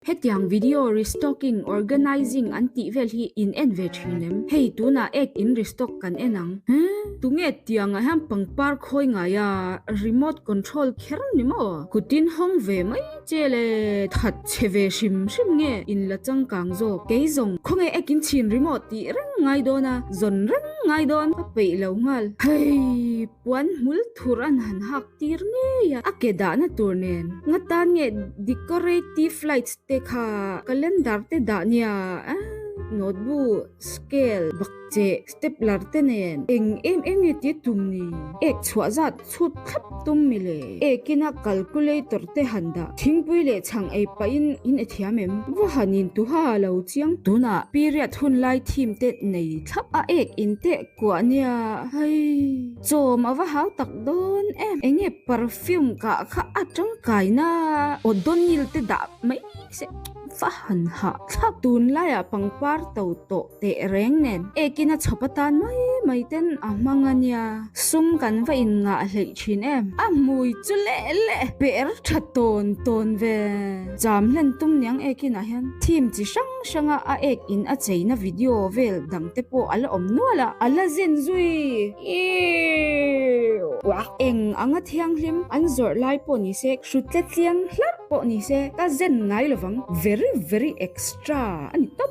Hetiang video restocking, organizing an tih vel hi in en ve thin em? Hei tunah ek in restock kan en ang. Huh? Tunge tiangah hian pangpar khawi ngai a remote control kher ni maw? Kutin hawng ve mai che le that chhe ve hrim hrim nge in la changkang zawk? Kei zawng khawnge ek in chhin remote tih reng ngai dawn a, zawn reng ngai dawn ka peih lo nghal. Hei puan hmul thur an han hak tir ngei a, a ke dahna tur nen nga tan nge decorative lights te kha calendar te dah nia notebook scale bak che stapler te nen eng em em nge tia tum ni ek chhuah zat chhut thlap tum mi le ek ina calculator te han dah thingpui leh chhang ei pahin in e thiam em va han in tuha lo chiang tunah period hun lai theme te nei thlap a ek in teh kuah nia hei. Chawm a va hau tak dawn em. Enge perfume kah kha a tangkai na Odonil te dah mai se va han hah thlap. Tunlaiah pangpar to tawh teh reng nen ekin a chhawp atan mai mai ten a hmang a nia. Sum kan va in ngah hleih thin em. A hmui chu leh leh per tha tawn tawn ve. Cham hlen tum niang ekinah hian theme chi hrang hranga a ek in a cheina video vel dang te pawh a la awm nual a, a la zen zui iiuah eng anga thianghlim an zawrh lai pawh ni se, hrut tletliang hlarh pawh ni se ka zen ngai lovang very very extra a ni tawp.